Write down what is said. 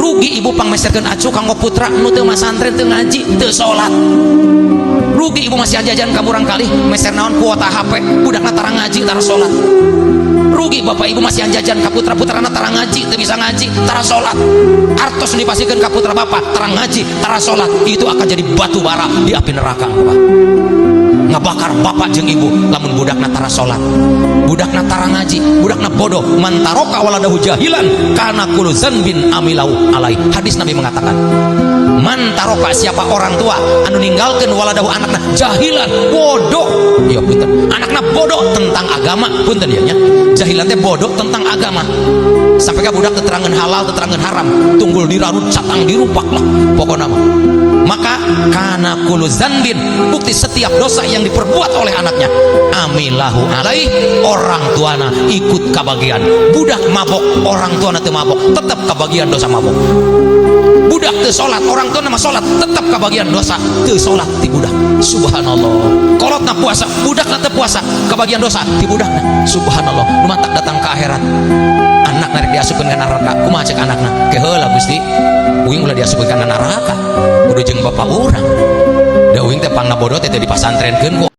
Rugi ibu pangmeserkeun acu kanggo putra nu teu masantren, teu ngaji, teu salat. Rugi ibu masih jajan ka murangkalih, meser naon, kuota HP, budakna tara ngaji, tara salat. Rugi bapak ibu masih jajan ka putra, putrana tara ngaji, teu bisa ngaji, tara salat. Artos nu dipasihkeun ka putra bapak tara ngaji, tara salat, itu akan jadi batu bara di api neraka, Bapak, ngabakar bapak jeung ibu lamun budakna tara salat, budakna tara ngaji, budakna bodoh. Man taroka waladahu jahilan kana kullu dzanbin amilahu alaih. Hadis Nabi mengatakan, man taroka, siapa orang tua anu ninggalkeun, waladahu, anakna, jahilan, bodoh ya, punten, anakna bodoh tentang agama, punten ya nya, jahilan teh bodoh tentang agama, sampai ka budak teterangan halal, teterangan haram, tunggul dirarut, catang dirupak lah pokoknya mah. Maka kana kullu dzanbin, bukti setiap dosa yang diperbuat oleh anaknya, amilahu alaih, orang tuana ikut kebagian. Budak mabok, orang tuana teu mabok, tetap kebagian dosa mabok. Budak teu salat, orang tuana mah salat, tetap kebagian dosa teu salat ti budak. Subhanallah. Kolotna puasa, budakna teu puasa, kebagian dosa ti budakna. Subhanallah. Nu matak datang ke akhirat, anak narik diasupkeun ka neraka, kumaha cek anakna? "Ke heula Gusti, uing ulah diasupkeun ka neraka, kudu jeung bapak urang da uing teh pangna bodoh teh teu dipasantrenkeun ku